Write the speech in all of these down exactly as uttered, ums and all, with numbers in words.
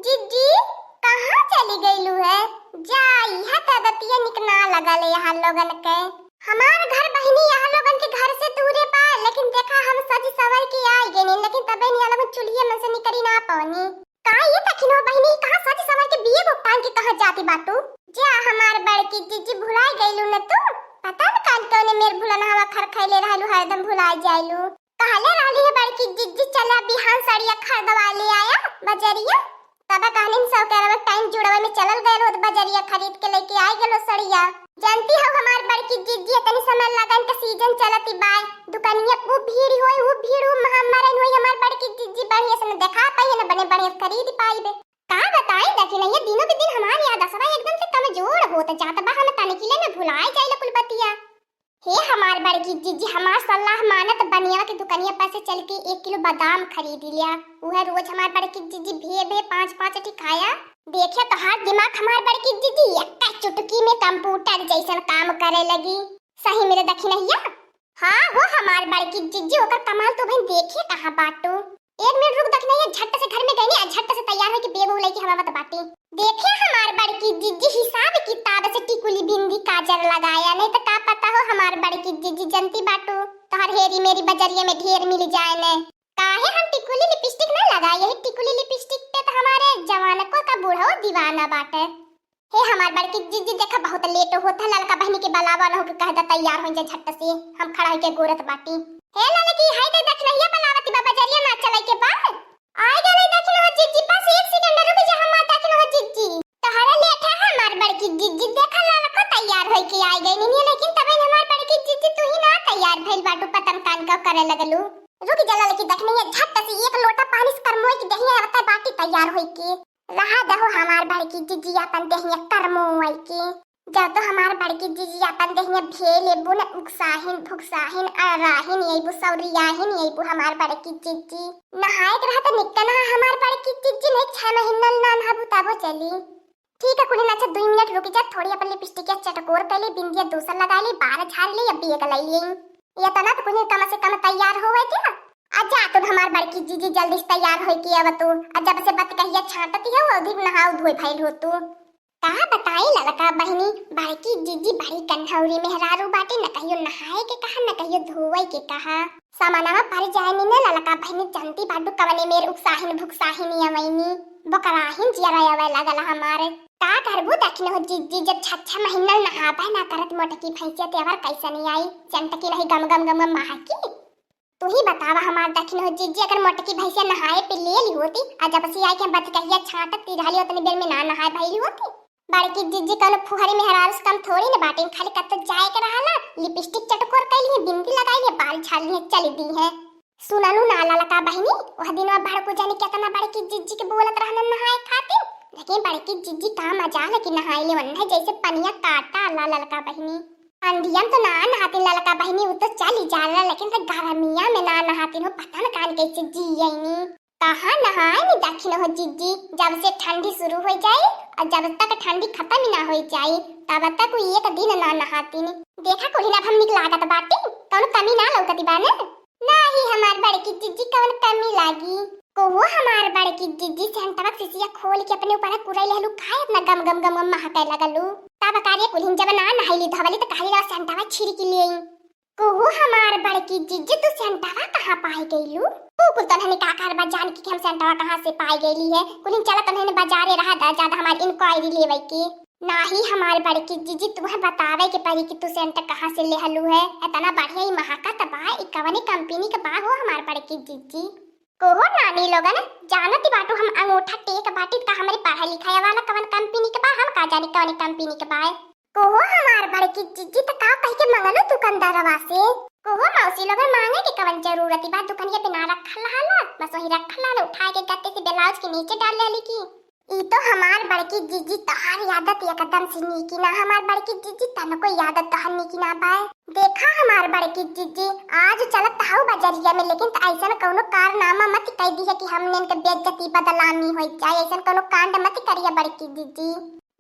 जिज्जी, कहाँ चली गईलू है? जा, इहा त दतिया निक ना लगल है यहाँ लोगन के। हमार घर बहिनी यहाँ लोगन के घर से दूरे बा, लेकिन देखा हम सज सवर के आई गनी, लेकिन तबे यहाँ लोगन चुल्हिया में से निकरी ना पवनी। का ये तखिनो बहिनी, कहाँ सज सवर के बिये बुक टांग के कहाँ जाती बाटू? जा हमार बड़की जिज्जी, भुलाई गईलू न तू? पता न कान कौने मेर भुलनहवा खर खैले रहलू, हरदम भुलाई जाइलू। कहले रहली है बड़की जिज्जी, चला बिहान सड़िया खरीदवा ले आया बजरिया। तब कहनिन सौ के अलावा टाइम जुड़वा में चलल गए होत बजरिया खरीद के लेके आए गलो सड़िया। जानती हो हमार बड़की जिज्जी, इतनी समय लगन के सीजन चलती बाय, दुकनिया खूब भीड़ होई, वो भीड़ वो महामारन होई। हमार बड़की जिज्जी बढ़िया से न देखा पाई न बने बढ़िया से खरीद पाई बे। का बताई, देखी नहीं, ये दिनों के दिन हमार याद असवा एकदम से कमजोर होत जात बा, हम तनिकिले में भुलाए जाइले कुल बतिया। हे हमार बड़की जिज्जी, हमार सलाह मानत बनिया के दुकनिया पर से चल के एक किलो बादाम खरीद लिया। उहे रोज हमार बड़की जिज्जी भे भे पाँच पाँच ठी खाया। देखे तोहार दिमाग हमार बड़की जिज्जी एक चुटकी में कंप्यूटर जैसन काम करे लगी। सही में तो दखिनहिया। हाँ हो हमार बड़की जिज्जी, ओकर कमाल तो भाई देखे कहाँ बाटू। एक मिनट रुक, दखिनहिया, झट से घर में गईनी आ झट से तैयार होके बेग उग लेके हवा मत बाटी। देखे हमार बड़की जिज्जी हिसाब किताब से टिकुली बिंदी काजर लगाया, नहीं तो का पता हो हमार बड़की जिज्जी जनती बाटू तोहर हेरी मेरी बजरिया में ढेर मिल जाए ने। काहे हम टिकुली लिपस्टिक ना लगाई, यही टिकुली लिपस्टिक पे तो हमारे जवानको का बूढ़ो दीवाना बाटे। हे हमार बड़की जिज्जी, देखा बहुत लेट होत है, ललका बहिनी के बलावा न हो के कह दे तैयार हो जाए झट से, हम खड़ा होके गोरत बाटी। हे ललकी, हाय दे दखिनहिया बलावती बा, बजरिया ना चले के बा। आइ गले दखिनहो जिज्जी, बस एक सेकंड रुक जा, हम दखिनहो जिज्जी। तोहरा लेट है हमार बड़की जिज्जी, देखा ललको तैयार होइके आइ गई नी, लेकिन तबे हमार बड़की जिज्जी तू ही ना तैयार भइल बाटू, पतन कान का करे लगलू। रुक जा ललकी, दखिनहिया झट से एक लोटा पानी से करमोई के दहिया आवता बाटी तैयार होइके। रहा दहो हमार बड़की जिज्जी अपन दहिया करमोई के। जब तो हमार बड़की जिज्जी अपन दहिया भे लेबू न, उकसाहिन, भुकसाहिन, अराहिन, अइबू सौरियाहिन, अइबू हमार बड़की जिज्जी। नहाए के रहा त निक्का नहा हमार बड़की जिज्जी, नहीं छह महीना ना नहाबू तबो चली। ठीक है कुलिन, अच्छा दुई मिनट रुक जा, थोड़ी अपन लिपस्टिक या चटकोर कर ले, बिंदिया दूसर लगा ले, बाल झाड़ ले या बेग लाई ले। या तना तो कुलिन कम से कम तैयार होवे दे। आ जा तू हमार बड़की जिज्जी, जल्दी से तैयार होइके आवा तू। आ जब से बतकहिया छाटती हो, अधिक नहाऊ धोए भइल हो तू। का बताई ललका बहिनी, बड़की जिज्जी बड़ी कन्हौरी मेहरारू बाटी, न कहियो नहाए के कहा, न कहियो धोए के कहा। सामानवा पर जाए नी न ललका बहिनी, जनती बाटू कवने मेर उकसाहिन भुकसाहिन अवैनी, बोकराहिन जियरा अवै लागल हमारे। का करबू दखिनहो जिज्जी, जब छह छह महीना नहाबे ना करत मोटकी भैंसिया, ते अवर कैसे नहीं आई, सेंट की नहीं गम गम गम गम महकी। तू ही बतावा हमार दखिनहो जिज्जी, अगर मोटकी भैंसिया नहाए पे ले ली होती, आ जब से आई के बतकहिया छाटत ती रहली, उतनी देर में ना नहाए भइली होती। बड़की जिज्जी कौनो फुहरी मेहरारू से कम थोड़ी न बाटिन, खाली कत्तो जाए के रहला, लिपस्टिक चटकोर कइली है, बिंदी लगाई है, बाल झाड़ ली है, चली दी है। सुनलू ना ललका बहिनी, वह दिन वह भड़कू जानी केतना बड़की जिज्जी के बोलत रहलन नहाए खातिर, लेकिन बड़की जिज्जी का मजाल कि नहाए ले वन्ने जैसे पनिया काटा ला ललका बहिनी। ठंडिया में तो ना नहातिन ललका बहिनी, उ तो चली जाला, लेकिन से गर्मिया में ना नहातिन हो, पता न कान कैसे जियैनी। कहाँ नहाए नी दखिनहो जिज्जी, जब से ठंडी शुरू हो जाई और जब तक ठंडी खत्म ही ना हो जाई, तब तक उ एक दिन ना नहातिन। देखा कुलिन अब हम निक लागत बाटी, कौनो कमी ना लौकती बा ने? नाही हमार बड़की जिज्जी कौन कमी लागी। कोहो हमार बड़की जिज्जी सेंटवा के शीशिया खोल के अपने ऊपर कुराई लेहलू, काहे इतना गम गम गम गम महके लगलू? तब कार्य कुलिन जब ना नहाइली धोवली त कहली ला सेंटवा छिड़की ले। कोहो हमार बड़की जिज्जी तू सेंटवा कहाँ पाए गईलू? तू कुल तन्हने का कारबा जान की कि हम सेंटवा कहाँ से पाए गईली है। कुलिन चला तन्हने बाजारे रहा दा, ज्यादा हमार इंक्वायरी लेवे के। नाही हमार बड़की जिज्जी, तुम्हें बतावे के पड़ी कि तू सेंट कहाँ से लेहलू है। इतना बढ़िया ई महकत बा, ई कवने कंपनी के बा हो हमार बड़की जिज्जी? कोहो नानी लोगन, जानत बाटू हम अंगूठा टेक बाटी, का हमरे पढ़ाई लिखाई वाला कवन कंपनी के बा, हम का जानी कवने कंपनी के बा। कोहो हमार बड़की जिज्जी, त का कह के मंगलो दुकानदारवा से? कोहो मौसी लोगन, मांगे के कवन जरूरत बा, दुकनिया पे ना रखल रहला, बस वही रखल रहला, उठा के गत्ते से ब्लाउज के नीचे डाल लेली की। ई तो हमार बड़की जिज्जी, तोहार आदत एकदम से नीकी ना, हमार बड़की जिज्जी, तनको आदत तोहार नीकी ना बाय। देखा हमार बड़की जिज्जी, आज चलत हऊ बजरिया में, लेकिन त ऐसन कौनो कारनामा मत कह दिहे कि हमने इनके बेइज्जती बदनामी हो जाए, ऐसन कौनो कांड मत करिए बड़की जिज्जी।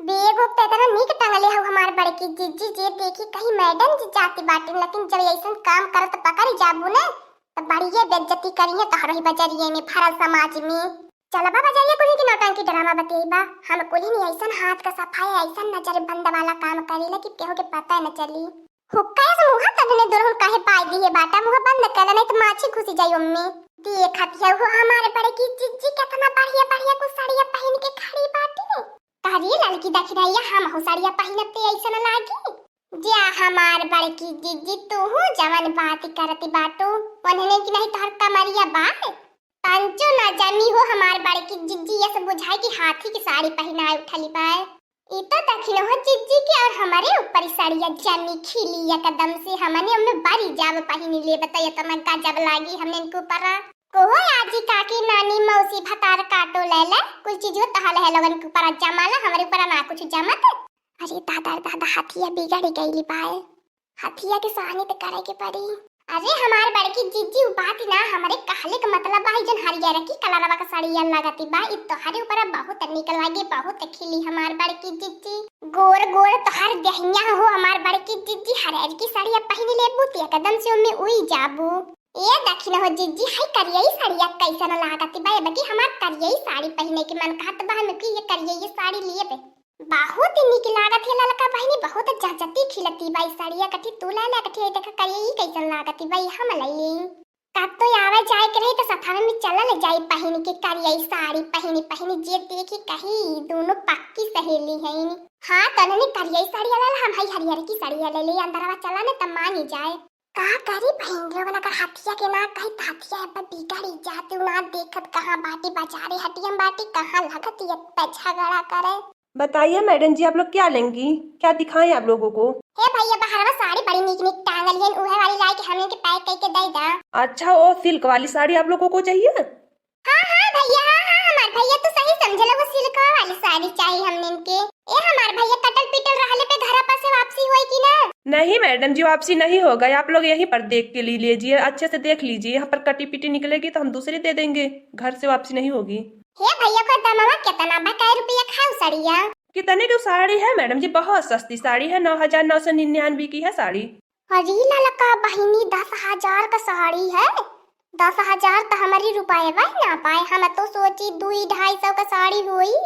बेग उग त इतना नीक टंगले हऊ हमार बड़की जिज्जी, जे देखी कहीं मैडम जी जाती बाटिन, लेकिन जब ऐसन काम करत पकड़ जाबू ने, त बढ़िया बेइज्जती करिए तोहरो ही बजरिए में भरल समाज में। चलबा बजरिया कुल्हिन की नौटंकी ड्रामा बतियइबा। हम कुल्हिन अइसन हाथ का सफाई, अइसन नजर बंद वाला काम करीला कि केहू के पता न चली। हुक्का से मुँह तनने दुल्हन काहे पाई दिहे बाटा, मुँह बंद कर ले, नहीं तो माछी घुस जाई ओम्मे। देखत हउ हो हमार बड़की जिज्जी केतना बढ़िया बढ़िया कुछ साड़िया पहिन के खड़ी बाटी। कहरी ललकी दखिनैया, हमहू साड़िया पहिनब ते अइसन लागी। जा हमार बड़की जिज्जी, तूहू जवन बात करती बाटू, ओनहने की नहीं तोहर कमरिया बा। पंचो ना जमी हो हमार बड़की जिज्जी, यस बुझाए कि हाथी की साड़ी पहिनाए उठली बाय। ई तो दखिन हो जिज्जी के और हमरे ऊपर ई साड़िया जमी खिली एकदम से, हमने ओमे बरी जाब पहिनी लेब त एतना गजब लागी हमने इनके ऊपर। कहो आजी काकी नानी मौसी भतार काटो ले ले, कुल चीजो तहल है लोगन के ऊपर जमाला, हमरे ऊपर ना कुछ जमत। अरे दादा रे दादा, हथिया बिगड़ गइली बाय। हथिया के सहनी त करे के पड़ी। अरे हमार बड़की जिज्जी, उ बात ना, हमरे कहले के मतलब बा, ई जन हरियरकी कलरवा के साड़िया लागती बा, ई तोहरे ऊपर बहुत निक लागे, बहुत खिली हमार बड़की जिज्जी। गोर गोर तोहर देहिया हो हमार बड़की जिज्जी, हरियरकी साड़िया पहिन लेबू त एकदम से ओमे उई जाबू। ए दखिन हो जिज्जी, हई करियई साड़िया कैसन लागती बा, ए बकी हमार करियई साड़ी पहिने के मन कहत बा, हम कि ये करियई साड़ी लिए बे। बहुत ही नीक लागत है ललका बहिनी, बहुत जचती खिलती बा ई साड़िया। कठी तू ले ले, कठी देखा करिए ई कैसन लागत बा, ई हम ले ली। कब तो आवे जाए के रही तो सथवा में चलल जाई पहिन के करिए ई साड़ी पहिनी पहिनी, जे देखी कही ई दोनों पक्की सहेली हैं। हाँ तनने करिए ई साड़िया ले ले, हम हई हरियर की साड़िया ले ली, अंदरवा चला ने तब मानी जाए। का करी बहिन लोगन, अगर हथिया के ना कही त हथिया अब बिगड़ी जाती, ना देखत कहाँ बाटी, बाजारे हटियम बाटी, कहाँ लगत ये पे झगड़ा करे। बताइए मैडम जी, आप लोग क्या लेंगी, क्या दिखाएं आप लोगों को? हे भैया, बहरवा साड़ी बड़ी नीक नीक टांगल है, उहे वाली लाई के हमने के पैक करके दे दा। अच्छा, वो सिल्क वाली साड़ी आप लोगों को चाहिए? हाँ, हाँ भैया, हाँ, हाँ, हमार भैया, तू सही समझे लो, वो सिल्कवा वाली साड़ी चाहिए हमने इनके। ए हमार भैया, कटल पिटल रहले पे घरा पर से वापसी होई कि ना? नहीं मैडम जी, वापसी नहीं होगा, आप लोग यहीं पर देख के ले लीजिए, अच्छे से देख लीजिए, यहाँ पर कटी पिटी निकलेगी तो हम दूसरी दे देंगे, घर से वापसी नहीं होगी। हे भैया, को दमवा कितना बा, कै रुपया खाऊ सड़िया? कितने की साड़ी है मैडम जी? बहुत सस्ती साड़ी है, नौ हजार नौ सौ निन्यानवे की है साड़ी। अरे ललका बहिनी, दस हजार का साड़ी है? दस हजार तो हमारी रुपये वही ना पाए। हम तो सोची दुई ढाई सौ का साड़ी होई,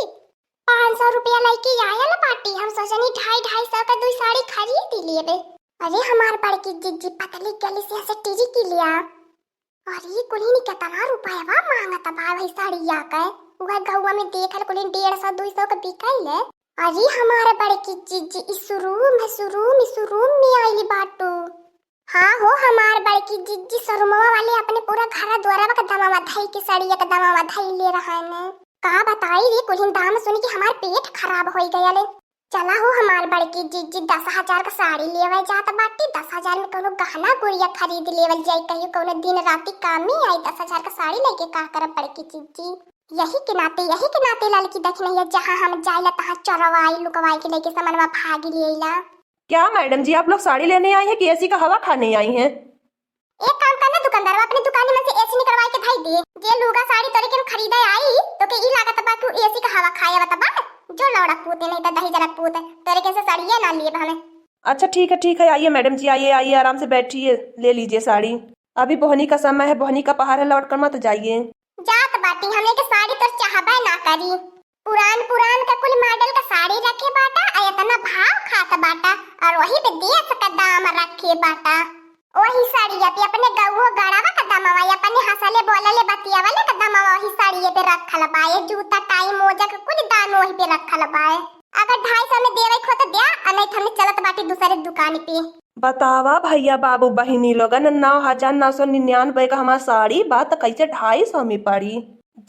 पाँच सौ रुपया लेके आयल बाटी। हम सोचनी ढाई ढाई सौ का दुई साड़ी खरीद लेबे। अरे हमार बड़की जिज्जी पतली गली से ऐसे टिरी की लिया। अरे कुलीन कितना रुपया मांगत बा भाई साड़िया के? उहे गौवा में देखल कुलीन डेढ़ सौ दुई सौ के बिकाइले। अरे हमार बड़की जिज्जी ई शोरूम है, शोरूम, ई शोरूम में आइली बाटू। हाँ हो हमार बड़की जिज्जी, शोरूमवा वाले अपने पूरा घरा द्वारवा के दमावा धई के साड़िया के दमावा धई ले रहा है ने। का बताई रे, कुलीन दाम सुन के हमार पेट खराब होई गया ले। चला हो हमार बड़की जिज्जी, दस हजार का साड़ी लेवे जात बाटी, दस हजार में कोनो गहना गुड़िया खरीद लेवल जाई, कहियो कोनो दिन राती कामे आई, दस हजार का साड़ी लेके का करब बड़की जिज्जी। यही के नाते, यही के नाते ललकी दखिनैया, जहाँ हम जाइला तहाँ चोरवाई लुकवाई के लेके सामानवा भाग लेला। क्या मैडम जी, आप लोग साड़ी लेने आई हैं कि एसी का हवा खाने आई हैं? एक काम करना दुकानदारवा, अपने दुकान में से एसी निकलवाई के धई दे। जे लुगा साड़ी तोरे के खरीदे आई, तो के ई लागत बा कि एसी का हवा खाए आवत बा। जो लौड़ा पूते नहीं तो दही जरा पूत, तोरे के से साड़िए ना लिए हमें। अच्छा ठीक है, ठीक है, आइए मैडम जी, आइए, आइए, आराम से बैठिए, ले लीजिए साड़ी। अभी बोहनी का समय है, बोहनी का पहाड़ है, लौट कर मत जाइए। जात बाटी, हमें के साड़ी तोर चाहबे ना करी। पुरान पुरान का कुल मॉडल का साड़ी रखे बाटा, आ इतना भाव खात बाटा, और वही पे देश का दाम रखे बाटा। वही साड़िया पे अपने गौओ गड़ावा का दमवा, अपने हंसले बोलले बतियावले का दमवा वही साड़िए पे रखल बा। ये जूता टाई मोजा का कुल दाम वही पे रखल बा। अगर ढाई सौ में देवे खो तो द्या, आ नहीं तो हमने चलत बाटी दूसरे दुकान पे। बतावा भैया बाबू बहिनी लोगन, नौ हजार नौ सौ निन्यानवे का हमार साड़ी बा, त कैसे ढाई सौ में पड़ी?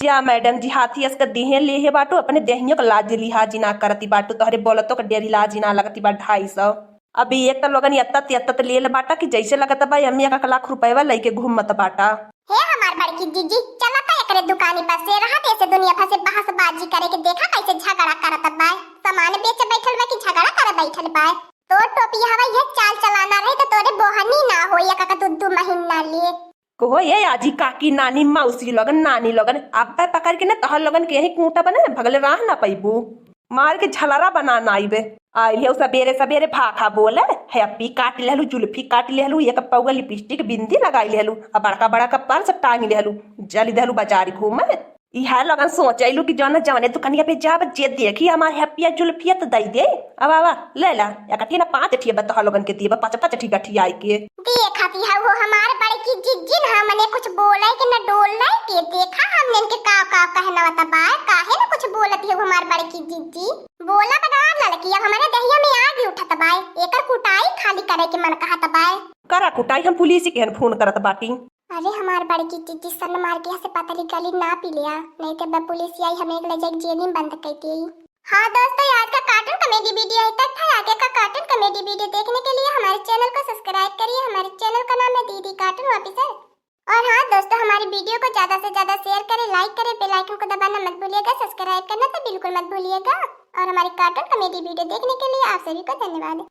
जा मैडम जी, हाथी अस के देहे लेहे बाटू, अपने देहियों के लाज लिहाज ना करती बाटू, तोहरे बोलतो के डेरी लाज ना लगती बा ढाई सौ। अभी एक त लोगन यत्तत यत्तत लेल बाटा कि जैसे लगत बा एम्मे एक एक लाख रुपयवा लइके घूमत बाटा। हे हमार बड़की जीजी, चला त एकरे दुकानी पर से, रहत ऐसे दुनिया भर से बहसबाजी करे के, देखा कैसे झगड़ा करत बा। सामान बेच बैठल बा कि झगड़ा करे बैठल बा। तोर टोपी हवा ये चाल चलाना रही तो तोरे बोहनी ना होई एक एक दू दू महीना लिए। कहो ये आजी, काकी, नानी, मौसी लोगन, नानी लोगन, अब पकड़ के ना तोहर लोगन के यही खूंटा बने, भगले राह ना पैबू। मार के झलरा बना ना आइबे। आइल है सबेरे सबेरे भाखा बोले, है अप्पी काट लेहलू, जुल्फी काट लेहलू, एक पौवा लिपस्टिक बिंदी लगाई लेहलू, अब बड़का बड़का पर्स टांग लेहलू, चली देहलू बाजार घूमे। इहै लोगन सोचैलू कि जौन जौने दुकनिया पे जाब, जे देखी हमार हैप्पिया जुल्फिया त दई दे। अब आवा, ले ला, एकठी ना पाँच ठिया बा तोहर लोगन के दिए बा, पाँच पाँच ठी गठिया आई के। देखा थी हा वो हमार बड़की जिज्जी ना, हमने कुछ बोले के न डोले के, देखा हमने इनके का का कहना बता बाय, काहे ना कुछ बोलत है वो हमार बड़की जिज्जी। बोला बना ललकी, अब हमारे दहिया में आग उठत बाय, एकर कुटाई खाली करे के मन कहत बाय। करा कुटाई, हम पुलिस के हन फोन करत बाटी। अरे हमार बड़की जिज्जी, सन मार के यहाँ से पतली गली ना पी लिया, नहीं तो अब पुलिस आई, हमें एक ले जाके जेल में बंद कर दी। हाँ दोस्तों, आज का कार्टून कॉमेडी वीडियो यहीं तक था। आगे का कार्टून कॉमेडी वीडियो देखने के लिए हमारे चैनल को सब्सक्राइब करिए। हमारे चैनल का नाम है दीदी कार्टून ऑफिशियल। और हाँ दोस्तों, हमारी वीडियो को ज्यादा से ज्यादा शेयर करें, लाइक करें, बेल आइकन को दबाना मत भूलिएगा, सब्सक्राइब करना तो बिल्कुल मत भूलिएगा। और हमारी कार्टून कॉमेडी वीडियो देखने के लिए आप सभी को धन्यवाद।